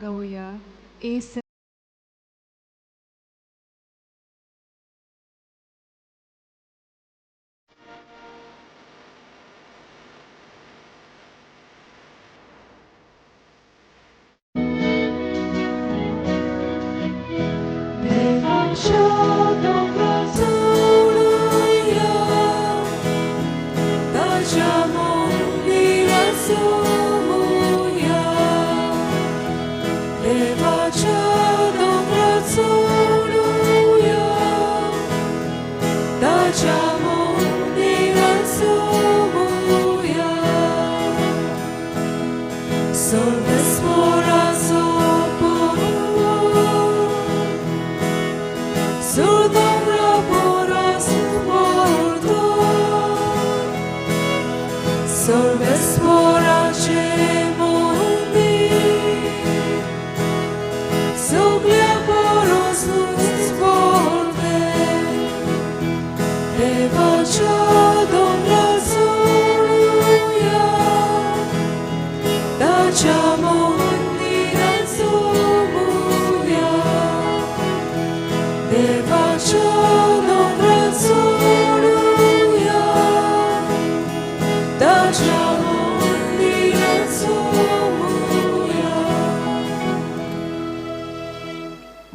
गावया S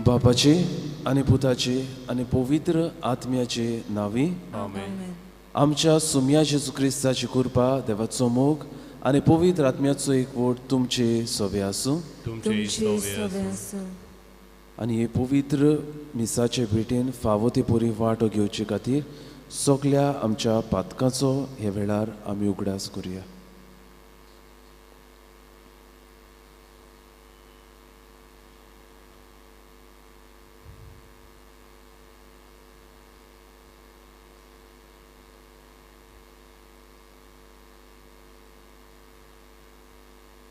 बापाचे आनी पुताचे आनी पवित्र आत्म्याचे नांवी आमेन. आमच्या सुम्या जेजू क्रिस्ताची कृपा, देवाचो मोग आनी पवित्र आत्म्याचो एकवट तुमचे सोबे आसूं. तुमचे सोबे आसूं. आनी हे पवित्र मिसाचे भेटेन फावो ते परी वांटो घेवचे खातीर सगल्या आमच्या पातकाचो हे वेळार आमी उगडास करुया.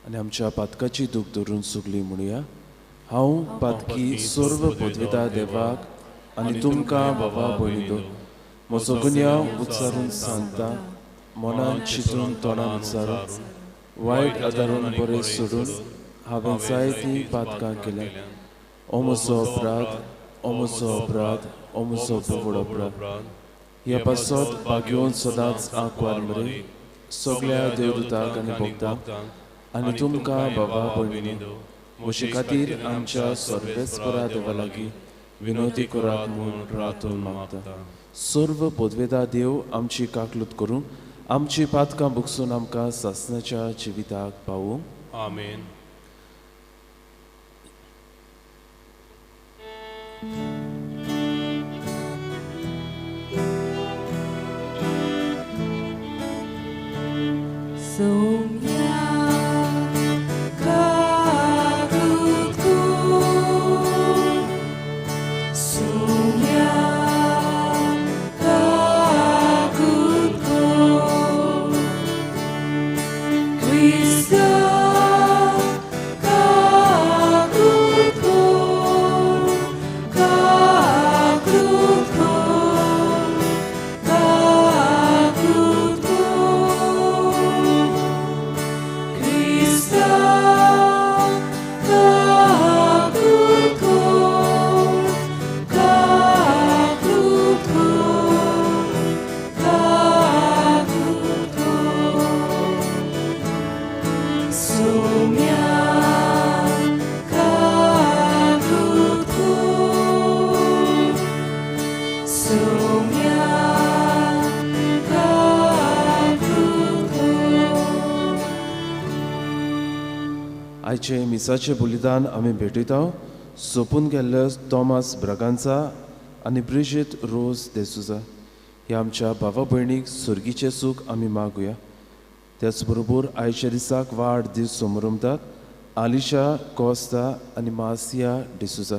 आनी आमच्या पातकाची दूख धरून सगली म्हणुया. हांव पातकी सर्व पदवेता देवाक आनी तुमकां बाबा भयणीनो म्हजो गुन्यांव उच्चारून सांगता, मनान चिंतून तोंडान उच्चारून वायट आदारून बरें सोडून हांवें जायतीं पातकां केल्या. ओ म्हजो अपराध, ओ म्हजो अपराध, ओ म्हजो व्हड अपराध. ह्या पासत भाग्योवन सदांच आंकवार मरे सगल्या देवदूताक आनी भक्तांक आनी तुमकां बाबा भयणीनो म्हजे खातीर आमच्या सर्वेस्परा देवा लागीं विनवती करात म्हूण रातून मागता. सर्व पदवेदा देव आमची काकलूत करूं, आमची पातकां भोगसून आमकां सासणाच्या जिविताक पावूं. आमेन. आयचे मिसाचे बलिदान आमी भेटयता सोंपून गेल्ले तॉमास ब्रागांजा आनी ब्रिजीत रोज देसुजा ह्या आमच्या भावा भयणीक सर्गीचें सूख आमी मागुया. त्याच बरोबर आयच्या दिसाक वाड दीस समरमतात आलिशा कोस्ता आनी मासिया डिसुजा.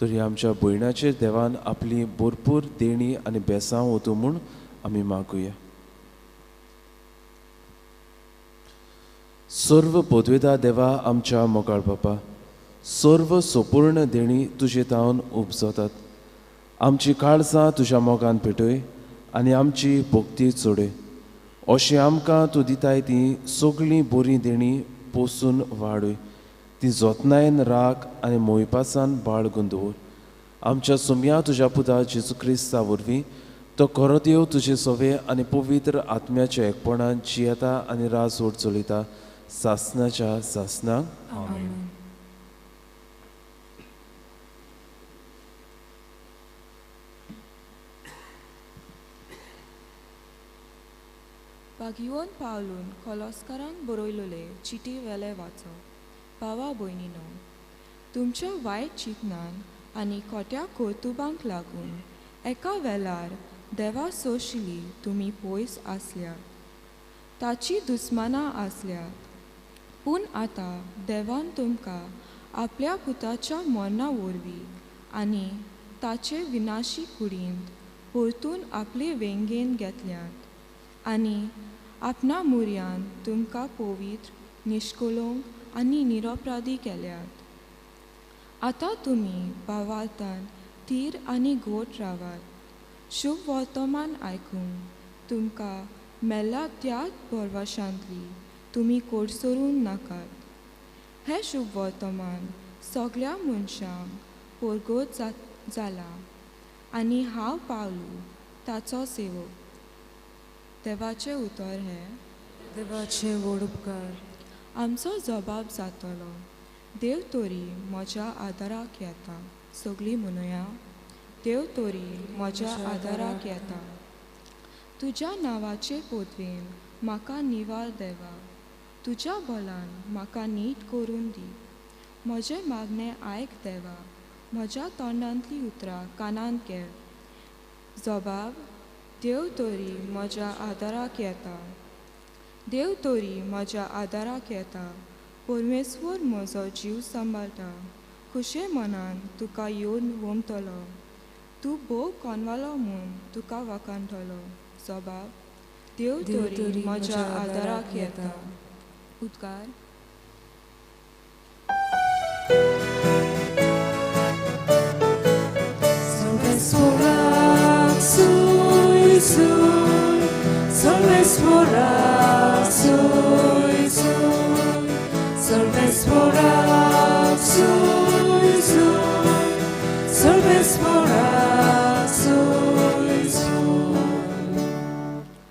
तर ह्या आमच्या भयणाचेर देवान आपली भरपूर देणी आनी बेसांव वतूं म्हूण आमी मागुया. सर्व पदवेदा देवा आमच्या मोगाळ बापा, सर्व सोपूर्ण देणी तुजे तावन उपजतात. आमची काळजां तुज्या मोगान पेटय आनी आमची भक्ती चडय. अशें आमकां तूं दिताय ती सगळीं बरीं देणी पोसून वाडय. ती जतनायेन राख आनी मोयपासान बाळगून दवर. आमच्या सोम्या तुज्या पुता जेजू क्रिस्ता वरवीं तो खरो देव तुजे सोवे आनी पवित्र आत्म्याच्या एकपणान जियेता आनी राजवट चलयता सासनाच्या सासनाक. आमेन. बागिवन पावलून खोलोस्कारांक बरयलोले चिटी वेले वाचो. भावा भयणीनो, तुमच्या वायट चिंतनान आनी खोट्या कर्तुबांक लागून एका वेळार देवा सोशिली तुमी पयस आसल्यात, ताची दुस्मानां आसल्यात. पूण आतां देवान तुमकां आपल्या पुताच्या मरणा वरवीं आनी ताचे विनाशी कुडींत परतून आपले वेंगेन घेतल्यात आनी आपणा मुर्यान तुमकां पवित्र, निश्कलंक आनी निरपराधी केल्यात. आतां तुमी भावार्थान थीर आनी घोट रावात. शुभ वर्तमान आयकूंक तुमकां मेळ्ळा त्याच भरवशांतली तुमी कोडसरून नाकात. हें शुभ वर्तमान सगळ्या मनशांक परगट जालां आनी हांव पावलू ताचो सेवक. देवाचें उतर हें देवाचें व्हड उपकार. आमचो जबाब जातलो. देव तरी म्हज्या आदाराक येता. सगळीं म्हणुया, देव तरी म्हज्या आदाराक येता. तुज्या नांवाचे पदवेन म्हाका निवार देवा, तुज्या बलान म्हाका नीट करून दी. म्हजें मागणें आयक देवा, म्हज्या तोंडांतलीं उतरां कानांत घे. जबाब, देव तरी म्हज्या आदाराक येता. देव तरी म्हज्या आदाराक येता. परमेश्वर म्हजो जीव सांबाळटा. खुशे मनान तुका येवन वमतलो. तूं भोव कोनवालो म्हूण तुका वाखाणटलो. जबाब, देव तरी म्हज्या आदाराक येता. उद्गार.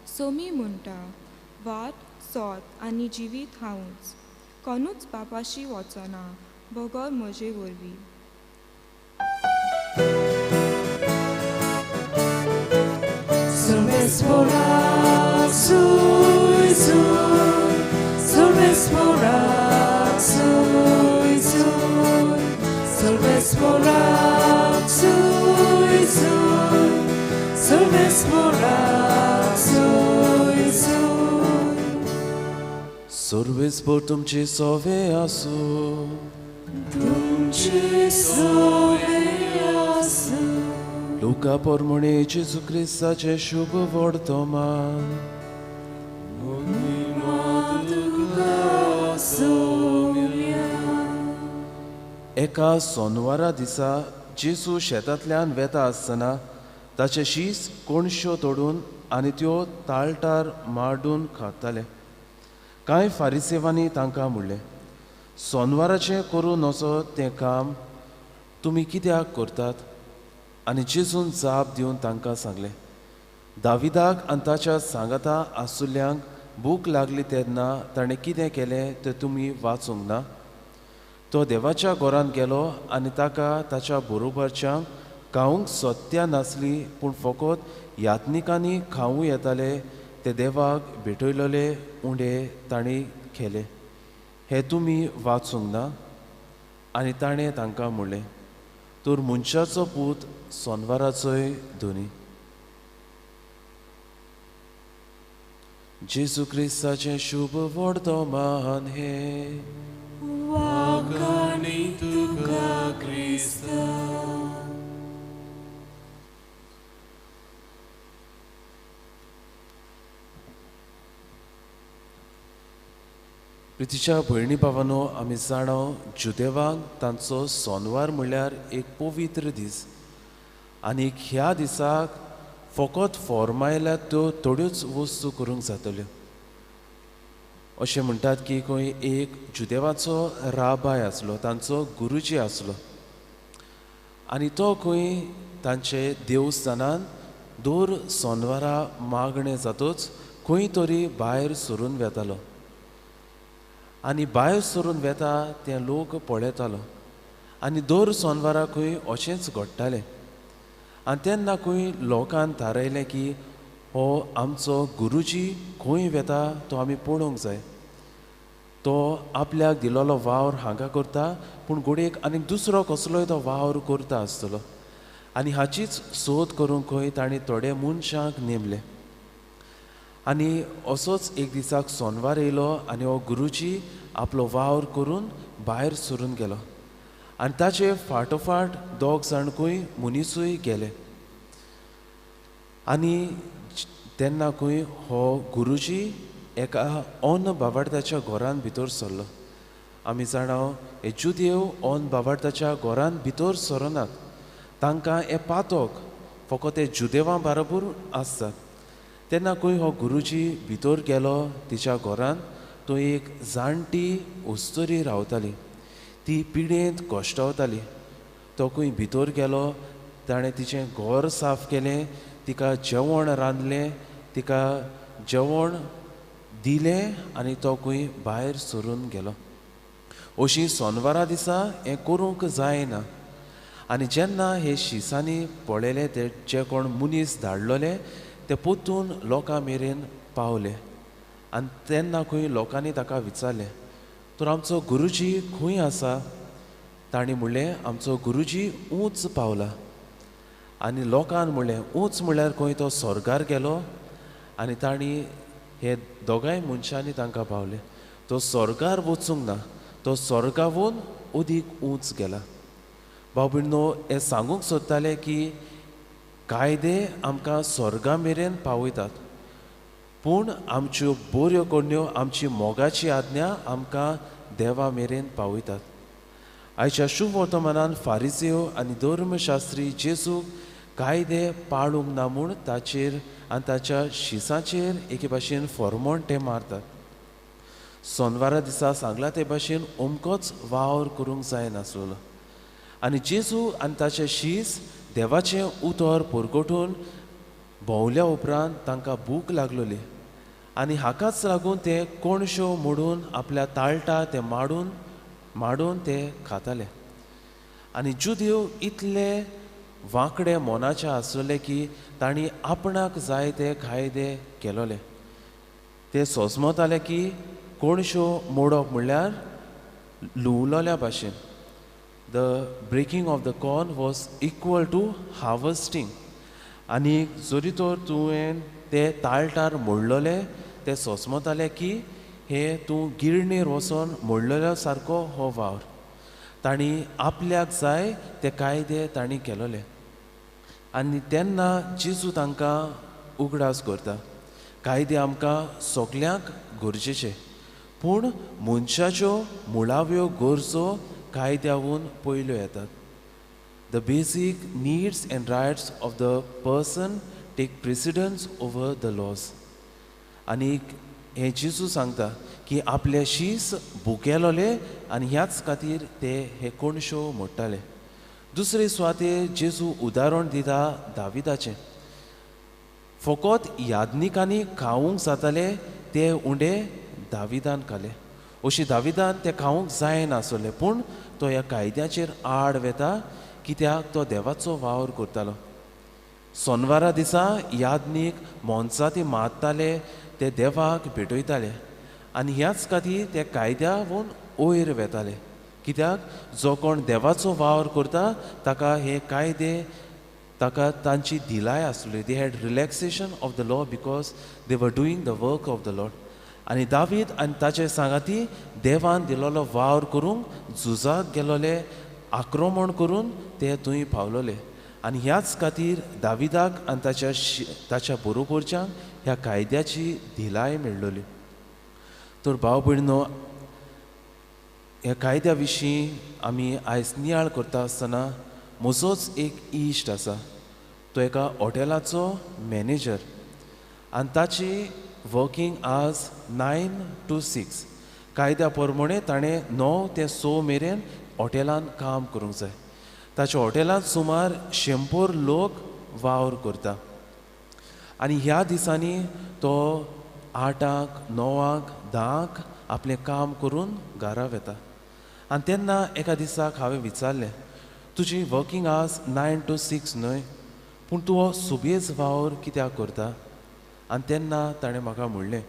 सोमी म्हणटा, वाट सोत आनी जिवीत हांवूच. कोणूच बापाशी वचना बगर म्हजे वरवीं. सर्वेस्पर तुमचे सोवे आसूं. तुमचे सोवे आसूं. लुका पोरमणे जेजू क्रिस्ताचें शुभ वर्तमान. एका सोनवारा दिसा जेजू शेतांतल्यान वेता आसतना ताचे शीस कोणश्यो तोडून आनी त्यो ताळटार मांडून खाताले. कांय फारिसेवांनी तांकां म्हणलें, सोनवाराचें करूं नजो तें काम तुमी कित्याक करतात? आनी जेजून जाप दिवन तांकां सांगलें, दाविदाक आनी ताच्या सांगाता आसुल्ल्यांक भूक लागली तेन्ना ताणें कितें केलें तें तुमी वाचूंक ना? तो देवाच्या घरांत गेलो आनी ताका ताच्या बरोबरच्यांक खावंक सत्या नासली, पूण फकत यात्निकांनी खावूं येताले ते देवाक भेटयलेले उंडे तांणी खेले. हें तुमी वाचूंक ना? आनी ताणें तांकां म्हणलें, तर मनशाचो पूत सोनवाराचोय धनी. जेजू क्रिस्ताचें शुभ वर्तमान हें. वाखाणी तुका क्रिस्ता. प्रितीच्या भयणी भावानो, आमी जाणा जुदेवांक तांचो सोनवार म्हणल्यार एक पवित्र दीस आनी ह्या दिसाक फकत फॉर्मायल्यार त्यो थोड्योच वस्तू करूंक जातल्यो. अशें म्हणटात की खंय एक जुदेवाचो राबाय आसलो, तांचो गुरुजी आसलो आनी तो खंय तांचे देवस्थानान दर सोनवारा मागणें जातच खंय तरी भायर सरून वेतालो आनी भायर सरून वेता ते लोक पळयतालो आनी दर सोनवारा खंय अशेंच घडटालें. आनी तेन्ना खंय लोकान थारायलें की हो आमचो गुरुजी खंय वेता तो आमी पळोवंक जाय. तो आपल्याक दिलोलो वावर हांगा करता पूण घडयेक आनी दुसरो कसलोय तो वावर करता आसतलो आनी हाचीच सोद करूंक खंय तांणी थोडे मनशांक नेमले. आनी असोच एक दिसाक सोनवार येयलो आनी हो गुरुजी आपलो वावर करून भायर सरून गेलो आनी ताचे फाटोफाट दोग जाणकूय मनिसूय गेले. आनी तेन्ना खंय हो गुरुजी एका अन्न बाबार्ताच्या घरान भितर सरलो. आमी जाणा हे जुदेव अन्न बाबार्ताच्या घरान भितर सरनात, तांकां हें पातक फकत ते जुदेवां बरोबर आसतात. तेन्ना खंय हो गुरुजी भितर गेलो तिच्या घरान, तो एक जाणटी उस्तरी रावताली, ती पिडेंत कश्टवताली. तो खंय भितर गेलो, ताणें तिचें घर साफ केलें, तिका जेवण रांदलें, तिका जेवण दिलें आनी तो खंय भायर सरून गेलो. अशी सोनवारा दिसा हें करूंक जायना. आनी जेन्ना हे शिसांनी पळयलें ते जे कोण मनीस धाडलोले ते परतून लोकां मेरेन पावले आनी तेन्ना खंय लोकांनी ताका विचारलें, तर आमचो गुरुजी खंय आसा? तांणी म्हणलें, आमचो गुरुजी ऊंच पावला. आनी लोकान म्हणलें, ऊंच म्हणल्यार खंय तो स्वर्गार गेलो? आनी तांणी हे दोगांय मनशांनी तांकां पावले, तो स्वर्गार वचूंक ना, तो स्वर्गावून अदीक ऊंच गेला. भाव भयणीनो, हें सांगूंक सोदताले की कायदे आमकां स्वर्गा मेरेन पावयतात पूण आमच्यो बऱ्यो करण्यो, आमची मोगाची आज्ञा आमकां देवा मेरेन पावयतात. आयच्या शुभ वर्तमानान फारिजेव आनी धर्मशास्त्री जेजूक कायदे पाळूंक ना म्हूण ताचेर आनी ताच्या शिसाचेर एके भाशेन फॉर्मोण ते मारतात. सोनवारा दिसा सांगला ते भाशेन अमकोच वावर करूंक जायनासलो आनी जेजू आनी ताचे शीस देवाचें उतर परगटून भोंवल्या उपरांत तांकां भूक लागलोली आनी हाकाच लागून ते कोणश्यो मोडून आपल्या ताळटा ते माडून माडून ते खाताले. आनी जुदेव इतले वांकडे मनाचे आसलेले की तांणी आपणाक जाय ते कायदे केलोले. ते सोजमताले की कोणश्यो मोडप म्हणल्यार लुवलोल्या भाशेन. The breaking of the corn was equal to harvesting. आनी जरी तर तुवें ते ताळटार मोडलोले ते सोजमताले की हे तूं गिरणीर वचोन मोडलेल्या सारको हो वावर. तांणी आपल्याक जाय ते कायदे तांणी केलोले. आनी तेन्ना जेजू तांकां उगडास करता, कायदे आमकां सगल्यांक गरजेचे पूण मनशाच्यो मुळाव्यो गरजो कायद्यावून पयल्यो येतात. The basic needs and rights of the person take precedence over the laws. आनी हें जेजू सांगता की आपले शीस भुकेलोले आनी ह्याच खातीर ते हे कोणश्यो मोडटाले. दुसरे सुवातेर जेजू उदाहरण दिता दाविदाचें. फकत याज्ञिकांनी खावंक जाताले ते उंडे दाविदान खाले. अशी दाविदान ते खावंक जायनासले पूण तो ह्या कायद्याचेर आड वेता कित्याक तो देवाचो वावर करतालो. सोनवारा दिसा याज्ञीक मोनजाती मारताले, ते देवाक भेटयताले आनी ह्याच खातीर ते कायद्यावून वयर वेताले कित्याक जो कोण देवाचो वावर करता ताका हे कायदे ताका तांची दिलाय आसली. They had relaxation of the law because they were doing the work of the Lord. आनी दावीद आनी ताचे सांगाती देवान दिलोलो वावर करूंक झुजाक गेलोले, आक्रमण करून ते थंय पावलोले आनी ह्याच खातीर दाविदाक आनी ताच्या बरोबरच्यांक ह्या कायद्याची धिलाय मेळ्ळोली. तर भाव भयणीनो, ह्या कायद्या विशीं आमी आयज नियाळ करता आसतना म्हजोच एक इश्ट आसा, तो एका हॉटेलाचो मॅनेजर आनी ताची वर्किंग आवर्स 9 to 6. कायद्या प्रमाणे ताणें 9 ते 6 मेरेन हॉटेलान काम करूंक जाय. ताच्या हॉटेलांत सुमार 100 लोक वावर करता आनी ह्या दिसांनी तो 8, 9, 10 आपलें काम करून घरा वता. आनी तेन्ना एका दिसाक हांवें विचारलें, तुजी वर्किंग आवर्स 9 to 6 न्हय, पूण तूं हो सुबेज वावर कित्याक करता? आनी तेन्ना ताणें म्हाका म्हणलें,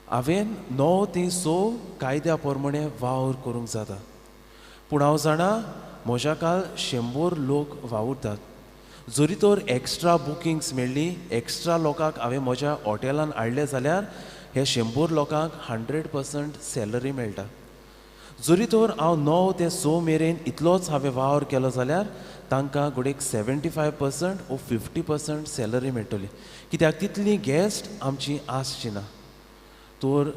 हांवें 9 ते 6 कायद्या प्रमाणे वावर करूंक जाता, पूण हांव जाणा म्हज्या काल 100 लोक वावुरतात. जरी तर एक्स्ट्रा बुकिंग्स मेळ्ळी, एक्स्ट्रा लोकांक हांवें म्हज्या हॉटेलान हाडले जाल्यार हे 100 लोकांक 100% सॅलरी मेळटा. जरी तर हांव 9 ते 6 मेरेन इतलोच हांवें वावर केलो जाल्यार तांकां घडयेक 75% वो 50% सॅलरी मेळटली, कित्याक तितली गॅस्ट आमची आसची ना. तर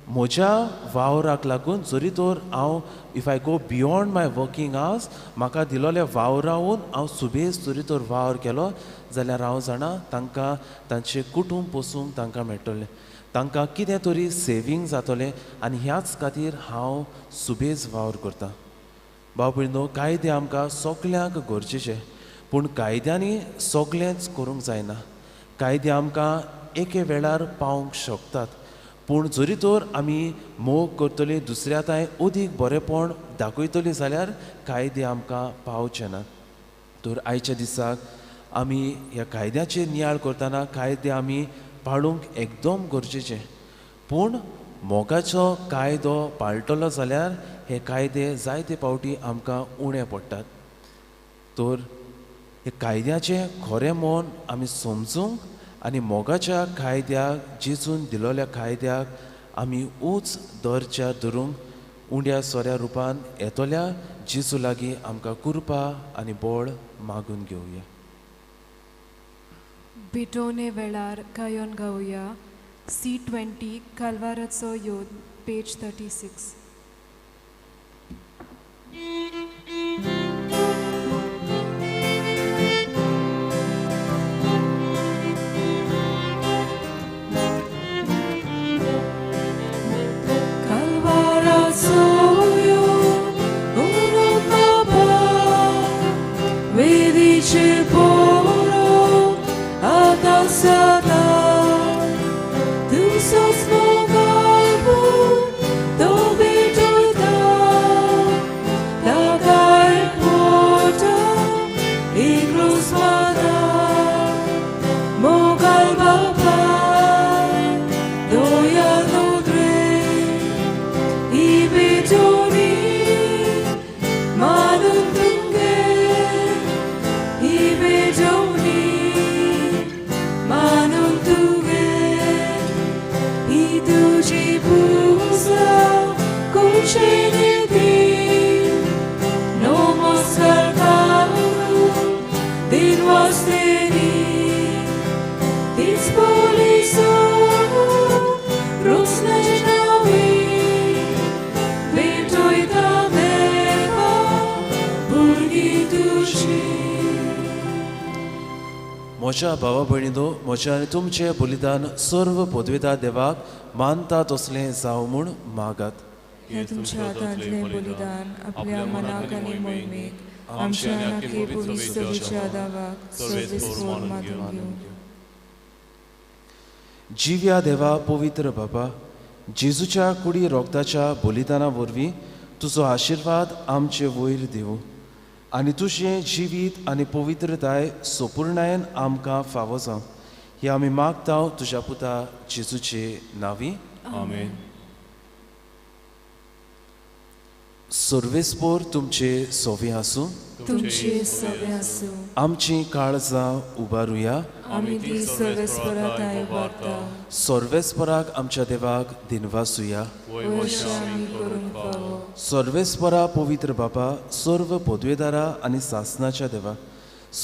म्हज्या वावराक लागून जरी तर हांव if I go beyond my working hours, म्हाका दिलोल्या वावरावून हांव सुबेज जरी तर वावर केलो जाल्यार हांव जाणा तांकां तांचें कुटूंब पोसूंक तांकां मेळटलें, तांकां कितें तरी सेवींग जातलें आनी ह्याच खातीर हांव सुबेज वावर करतां. भाव भयणीनो, कायदे आमकां सगल्यांक गरजेचे, पूण कायद्यांनी सगळेंच करूंक जायना. कायदे आमकां एके वेळार पावंक शकतात, पूण जरी तर आमी मोग करतली दुसऱ्या तांय अदीक बरेंपण दाखयतली जाल्यार कायदे आमकां पावचे ना. तर आयच्या दिसाक आमी ह्या कायद्याचेर नियाळ करतना कायदे आमी पाळूंक एकदम गरजेचे, पूण मोगाचो कायदो पाळटलो जाल्यार हे कायदे जायते फावटी आमकां उणे पडटात. तर हे कायद्याचें खरें मन आमी समजूंक आनी मोगाच्या कायद्याक, जेजून दिलोल्या कायद्याक आमी उंच दर्जा धरूंक उंड्या सोऱ्या रुपान येतल्या जेजू लागीं आमकां कृपा आनी बळ मागून घेवया. भेटोवणे वेळार गायन गावया C20 कालवाराचो योद, पेज 36. म्हज्या भावा भयणीनो, म्हज्या आनी तुमचें बलिदान सर्व पदवेदार देवाक मानता तसलें जावं म्हूण मागात. हें तुमच्या हातांतलें बलिदान आपल्या मनाक आनी मोहिमेक, आमच्या आनी पवित्रतेच्या दावाक सर्वेस्पर मानून घेवं. जिव्या देवा, पवित्र बाबा, जेजूच्या कुडी रोगताच्या बलिदाना वरवीं तुजो आशिर्वाद आमचे वयर दिवं आनी तुजें जिवीत आनी पवित्रताय सोपूर्णायन आमकां फावो जावं, ही आमी मागता तुज्या पुता जेजूचे नांवी. आमेन. सर्वेस्पोर तुमचे सोवे आसूं, तुमचे सोवे आसूं. आमची काळजां उबारुया, आमी ती सर्वेस्पराक उबारता. सर्वेस्पराक आमच्या देवाक दिनवासुया. सर्वेस्परा पवित्र बापा, सर्व पदवेदारा आनी सासनाच्या देवा,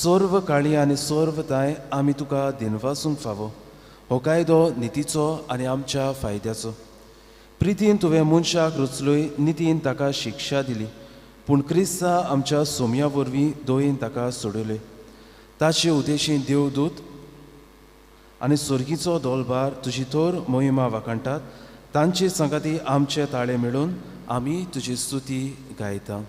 सर्व काळी आनी सर्व ताय आमी तुका दिनवासूंक फावो. हो कायदो नितीचो आनी आमच्या फायद्याचो. प्रितीन तुवें मनशाक रचलोय, नितीन ताका शिक्षा दिली, पूण क्रिस्ता आमच्या सोम्या वरवीं दयेन ताका सोडयले. ताचे उद्देशीन देवदूत आनी सोर्गीचो दोलबार तुजी थोर मोहिमा वाखाणटात तांचे सांगाती आमचे ताळे मेळून आमी तुजी स्तुती गायता.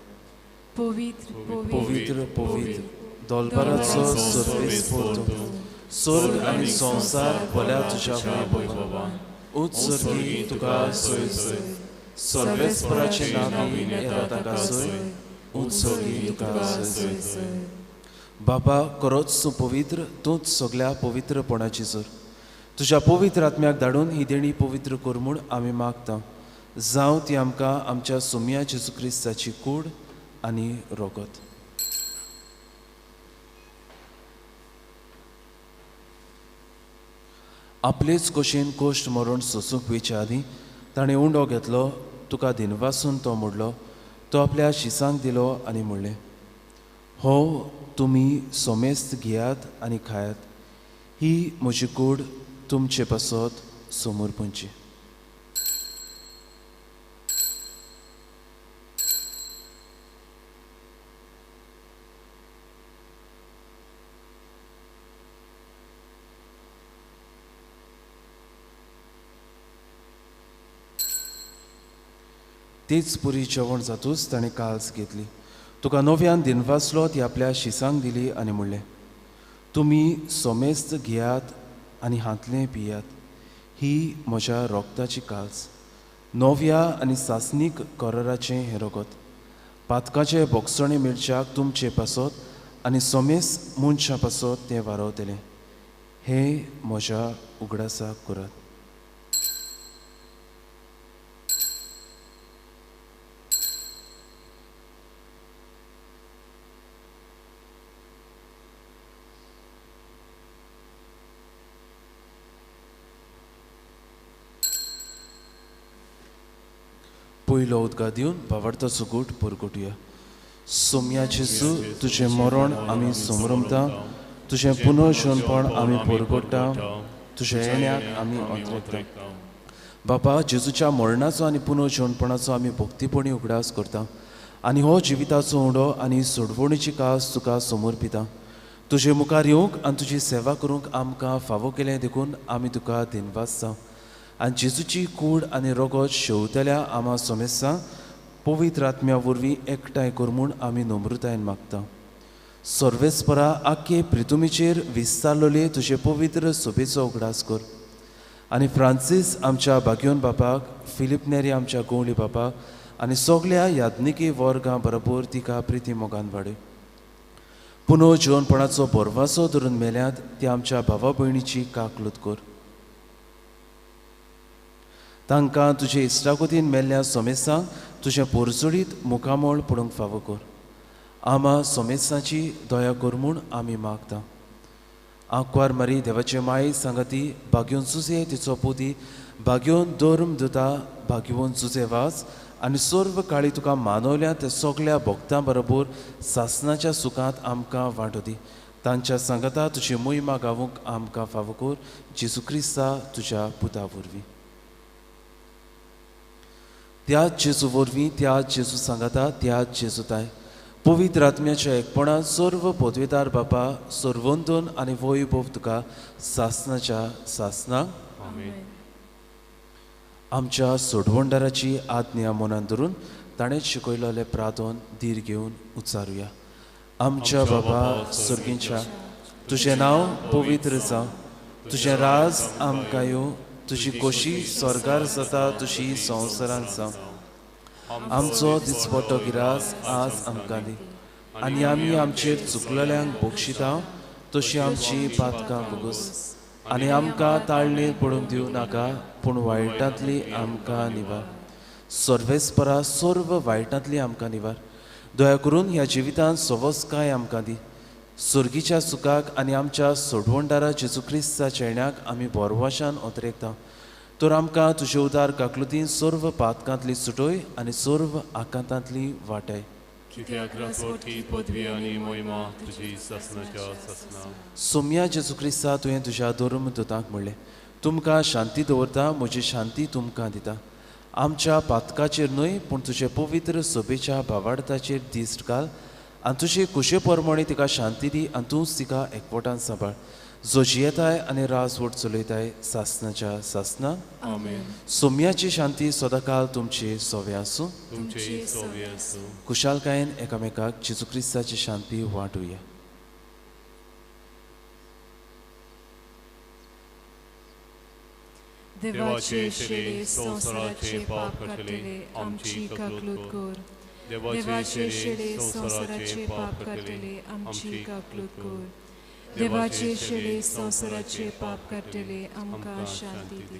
पवित्र पवित्र पवित्र दोलबाराचो सर्वेस्पोर तूं, स्वर्ग आनी संवसार भल्या तुज्या वैभवान. उंच स्वर्गी तुका सोय सोय, सर्वेस्पराचे नांवी येता ताका सोय, उंच स्वर्गी तुका सोय सोय. बाबा खरोच तूं पवित्र, तूंच सगल्या पवित्रपणाची जोर. तुज्या पवित्र आत्म्याक धाडून ही देणी पवित्र कर म्हूण आमी मागता. जावं ती आमकां आमच्या सोम्या जेजू क्रिस्ताची कूड आनी रोगत. आपलेच कशेन कोश्ट मरण सोसूंक वेचे आदीं ताणें उंडो घेतलो, तुका दिनवासून तो मोडलो, तो आपल्या शिसांक दिलो आनी म्हणलें, हो तुमी सोमेस्त घेयात आनी खायात, ही म्हजी कूड तुमचे पासत समर्पणची. तेच पुरी जेवण जातूच ताणें काल्स घेतली, तुका नव्यान दिनवासलो, ती आपल्या शिसांक दिली आनी म्हणलें, तुमी सोमेस्त घेयात आनी हांतलें पियात, ही म्हज्या रोगताची काल्स, नव्या आनी सासणीक कराराचें हें रोगत, पातकाचे बोगसणे मेळच्याक तुमचे पासत आनी सोमेस्त मनशां पासत तें वारवतलें. हें म्हज्या उगडासाक करात. पयलो उदका दिवन भावार्थाचो गूट परगटुया. सोम्या जेजू, तुजें मरण आमी समरमता, तुजें पुनर्जीवनपण आमी परगट्टा, तुज्या येण्याक आमी अंतरेकता. बापा, जेजूच्या मरणाचो आनी पुनर्जीवनपणाचो आमी भक्तीपणी उगडास करता आनी हो जिविताचो उंडो आनी सोडवणीची कास तुका समर्पिता. तुजे मुखार येवंक आनी तुजी सेवा करूंक आमकां फावो केलें देखून आमी तुका दिनवासता. आनी जेजूची कूड आनी रोगत शेवतल्या आमा सोमेस्तां पवित्र आत्म्या वरवीं एकठांय कर म्हूण आमी नम्रतायेन मागता. सर्वेस्परा आख्खे प्रितुमीचेर विस्तारलेले तुजे पवित्र सोबेचो उगडास कर आनी फ्रांसीस आमच्या बाग्योन बापाक, फिलीप नेरी आमच्या गोंवली बापाक आनी सगल्या याज्ञिकी वर्गां बरोबर तिका प्रिती मोगान वाडय. पुनर्जीवनपणाचो भरवासो धरून मेल्यात ती आमच्या भावा भयणीची काकलूत कर. तांकां तुजे इश्टागतीन मेल्ल्या सोमेस्तांक तुजें पोरजोडीत मुखामळ पडूंक फावो कर. आमा सोमेस्तांची दया कर म्हूण आमी मागता. आंकवार मारी देवाचे माये सांगाती भाग्योन सुजे तिचो पोती, भाग्योन धर्म दुता, भाग्योन सुजे वास आनी सर्व काळी तुका मानवल्या त्या सगल्या भक्तां बरोबर सासनाच्या सुखांत आमकां वांटो दी. तांच्या सांगाता तुजी मोहिमा गावूंक आमकां फावो कर, जेजू क्रिस्ता तुज्या पुता वरवीं. त्याच जेजू वरवीं, त्याच जेजू सांगाता, त्याच जेजू ताय पवित्र आत्म्याच्या एकपणान सर्व पदवेदार बापा, सर्वंतन आनी वैभव तुका सासनाच्या सासनाक. आमच्या सोडवणदाराची आज्ञा मनान धरून ताणें शिकयलेलें प्रार्थन धीर घेवन उच्चारुया. आमच्या बाबा सर्गींच्या, तुजें नांव पवित्र जावं, तुजें राज आमकां येवं, तुजी खोशी स्वर्गार जाता तुजी संवसारांत जावं. आमचो दिसपट्टो गिरास आज आमकां दी आनी आमी आमचेर चुकलेल्यांक बक्षिता तशी आमची पातकां भोगोस आनी आमकां ताळणेर पडूंक दिवं नाका, पूण वायटांतली आमकां निवार. सर्वेस्परा सर्व वायटांतली आमकां निवार. दया करून ह्या जिवितांत सवसकाय आमकां दी. सुर्गीच्या सुखाक आनी आमच्या सोडवणदारा जेजू क्रिस्ताच्या येण्याक आमी बोरवाशान ओतरेकता. तर आमकां तुजे उदार काकलुतीन सर्व पातकांतली सुटय आनी सर्व आकांतांतली वाटय. सोम्या जेजू क्रिस्ता, तुवें तुज्या धर्म दुतांक म्हणलें, तुमकां शांती दवरता, म्हजी शांती तुमकां दिता. आमच्या पातकाचेर न्हय पूण तुजे पवित्र सभेच्या भावार्थाचेर दिश्ट घाल आनी तुजे खुशे प्रमाणे तिका शांती दी आनी तूंच तिका एकवटान सांबाळ. जो जियेताय आनी राजवट चलयताय सासनाच्या सासना. आमेन. सोम्याची शांती सदाकाल तुमचे सोवे आसूं. तुमचे सोवे आसूं. खुशालकायेन एकामेकाक जेजू क्रिस्ताची शांती वांटुया. देवाचे शेळे संवसाराचे पाप काडटले आमची काकलूत कर. देवाचे शेळे संवसाराचे पाप काडटले आमची काकलूत कर. देवाचे शेळे संवसाराचे पाप काडटले आमकां शांती दी.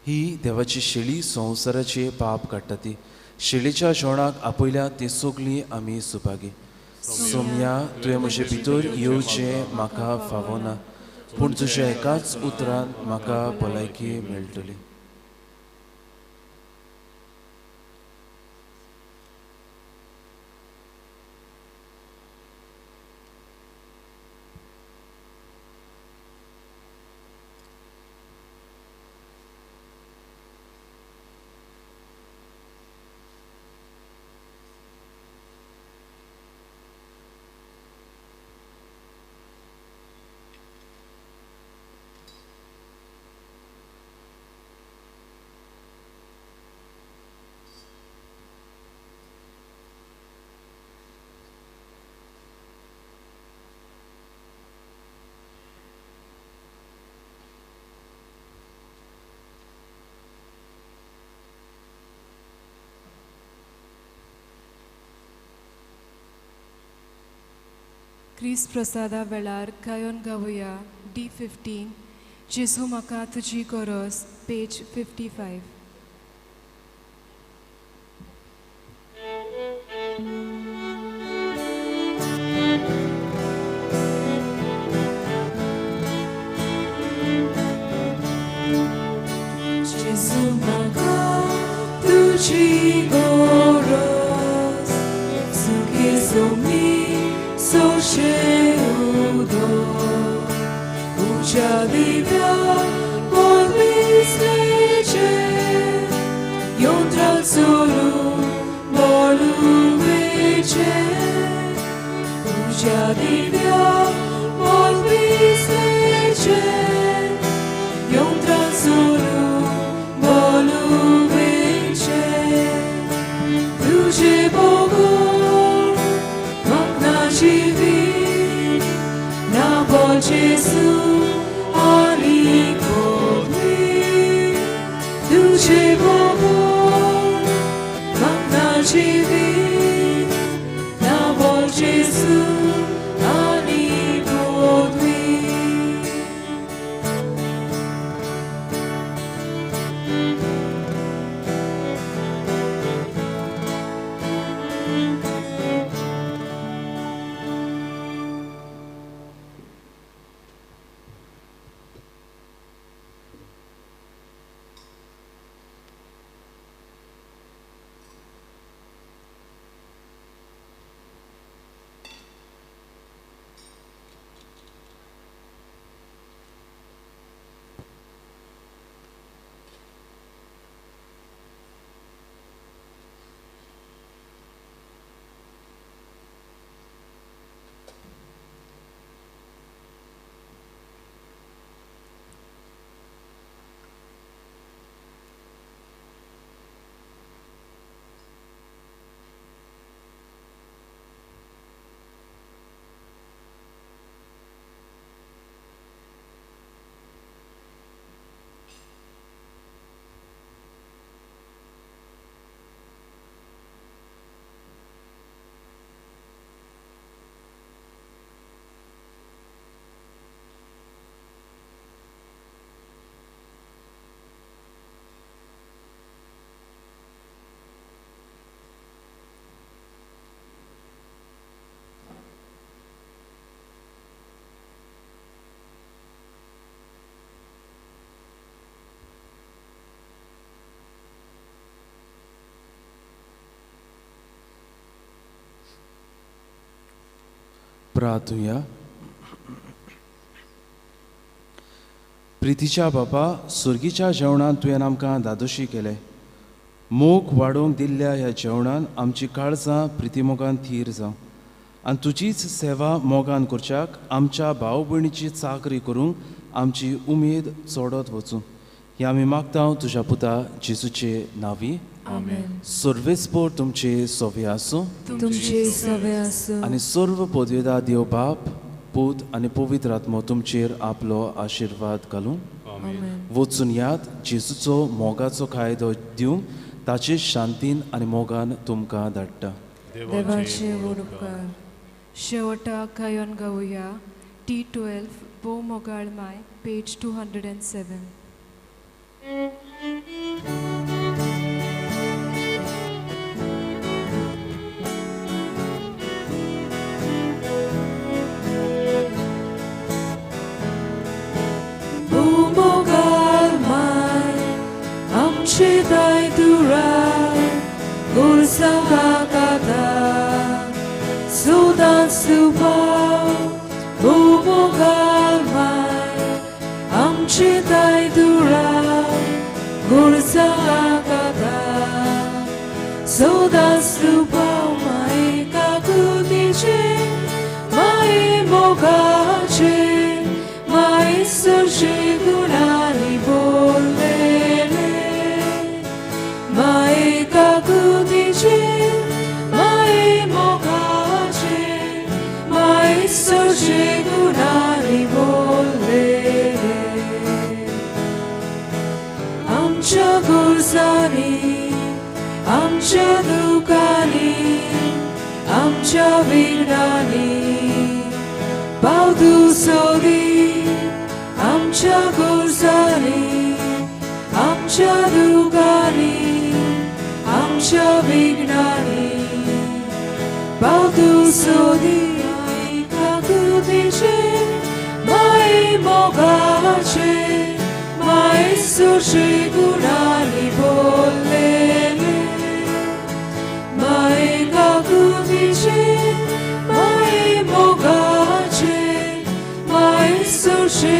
ही देवाची शेळी संवसाराचे पाप काडटा ती शेळीच्या जेवणाक आपयल्या ती सगळीं आमी सुभागी. सोम्या तुवें म्हजे भितर येवचें म्हाका फावना, पूण तुज्या एकाच उतरान म्हाका भलायकी मेळटली. क्रिस्त प्रसादा वेळार गायन गावया D15 जेजू म्हाका तुजी गरज, पेज 55. जेजू म्हाका तुजी गरज, सुखी सोमी सोशेउदो उज्या दिव्या पोलविसलेचे योंत्राक सोडून बोलुवेचे. उज्या दिव्या पोलविसलेचे योंत्राक सोडून बोलुवेचे. तुझे बोगो जीवित ना बोल जेसू आनी कोणी. तुझे बोगो म्हाका जीवित ना बोल जेसू आनी कोणी. प्रार्थुया. प्रितीच्या बापा, सुर्गीच्या जेवणान तुवें आमकां धादोशी केलें. मोग वाडोवंक दिल्ल्या ह्या जेवणान आमची काळजां प्रितीमोगान थीर जावं आनी तुजीच सेवा मोगान करच्याक आमच्या भाव भयणीची चाकरी करूंक आमची उमेद चडत वचूं. हें आमी मागता तुज्या पुता जेजूचे नांवी. सर्वेस्पोर तुमचे सोवे आसूं. तुमचे सवे आसूं. आनी सर्व पदवेदा देव बाप, पूत आनी पवित्र आत्मो तुमचेर आपलो आशिर्वाद घालूं. वचून याद जेजूचो मोगाचो कायदो दिवंक ताचे शांतीन आनी मोगान तुमकां धाडटा. देवाचे व्हड उपकार. शेवटाक गायन गावया T12 भोव मोगाळ my, page 207. आमचे दाय दुराय गुरसांगा सुदान सुपाव भोव मोगाळ my आमचे दाय दुराय गुरसांगा सुदान सुपाव my काकुतीचे my मोगाचे my सुरचे गुणांनी बोललेले my काकुतीचे my मोगाचे my सुरचे गुणांनी बोललेले. आमच्या गरजांनी आमच्या दुकानी आमच्या विघ्नांनी पावतू सोदी. आमच्या गरजांनी आमच्या दुकानी आमच्या विघ्नांनी पावतू सोदी. काकुतीचे my मोगाचे my सुरचे गुणांनी बोललेले my काकुतीचे my मोगाचे my सुरचे